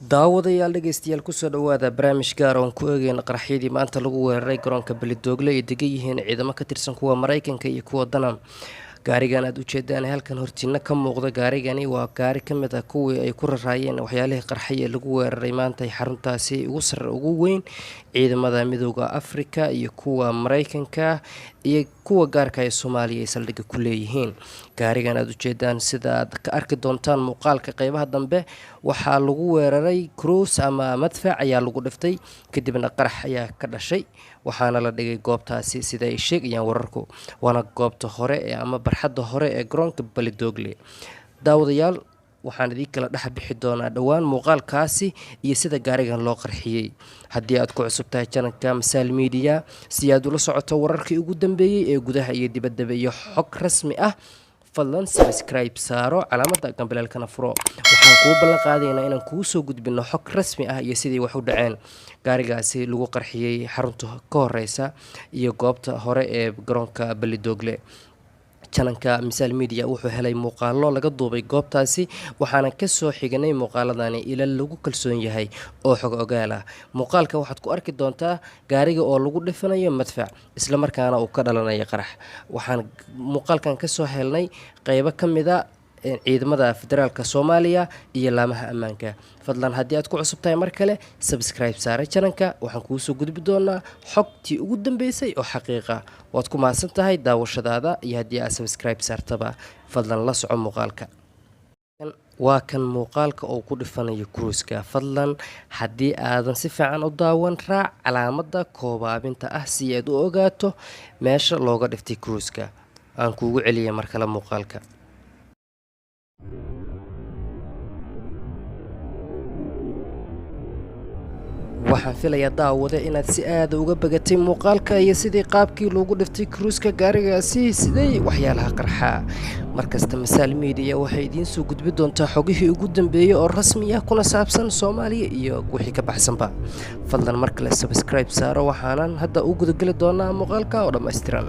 Daawadayaal, dhegeystayaal, kusoo dhawaada barnaamij gaar oon ku eegeyna qaraxyadii maanta lagu weeraray garoonka Balidoogle ay degan yihiin ciidamo ka tirsan kuwa Mareykanka iyo kuwa Danam. Gaarigan aad ujeedaan halkan hortiina ka muuqda, gaarigani waa gaari ka mid ah kuwii ay ku raraayeen waxyaalihii qarxay ee lagu weeraray maanta xaruntaasi ugu sare ugu weyn ciidamada Midooda Afrika iyo kuwa Mareykanka iyo kuwa gaarka ee Soomaaliya ay saldhigga ku leeyihiin. Gaarigan aad ujeedaan, sida aad ka arki doontaan muuqaalka qeybaha dambe, waxaa lagu weeraray cruise ama madfac ayaa lagu dhiftay, kadibna qarax ayaa ka dhashay, waxaana la dhigay goobtaasi sida ay sheegayaan wararku, waana goobta hore ee ama barxadda hore ee garoonka Balidoogle. Daawadayaal, waxaan idiin kala dhex bixi doonaa dhowaan muuqaalkaasi iyo sida gaarigan loo qarxiyey. Haddii aad ku cusub tahay janalka Masaal Media, si aad ula socoto wararkii ugu dambeeyey ee gudaha iyo dibaddaba iyo xog rasmi ah, fadlan subscribe saaro, calaamada gambalaalkana furo. Waxaan kuu ballan qaadaynaa inaan kuu soo gudbino xog rasmi ah iyo sidii wax u dhaceen gaarigaasi lagu qarxiyey xarunta ka horeysa iyo goobta hore ee garoonka Balidoogle. Jananka Misaal Media wuxuu helay muuqaalo laga duubay goobtaasi, waxaana kasoo xiganay muuqaaladani ila lagu kalsoon yahay oo xog ogaal ah. Muuqaalka waxaad ku arki doontaa gaariga oo lagu dhifanayo madfac, islamarkaana uu ka dhalanayo qarax. Waxaan muuqaalkan kasoo helnay qeybo ka mid a ciidamada federaalka Soomaaliya iyo laamaha ammaanka. Fadlan haddii aad ku cusub tahay, mar kale subscribe saare jananka. Waxaan kuusoo gudbi doonaa xogtii ugu dambeysay oo xaqiiqa. Waad ku mahadsan tahay daawashadaada iyo haddii aad subscribe saartaba. Fadlan la soco muuqaalka. Waa kan muuqaalka uu ku dhifanayo cruiska. Fadlan haddii aadan si fiican u daawan, raac calaamada koobaabinta ah si aad u ogaato meesha looga dhiftay cruiska. Aan kuugu celiyay mar kale muuqaalka. Waxaan filayaa, daawade, inaad si aada uga bagatay muuqaalka iyo sidii qaabkii loogu dhiftay cruiska gaarigaasi siday waxyaalaha qarxaa. Markasta Masaal Media waxay idiin soo gudbi doontaa xogihii ugu dambeeyey oo rasmi ah kuna saabsan Soomaaliya iyo wixii ka baxsanba. Fadlan mar kale subscribe saaro. Waxaanan hadda u gudageli doonaa muuqaalka oo dhammaystiran.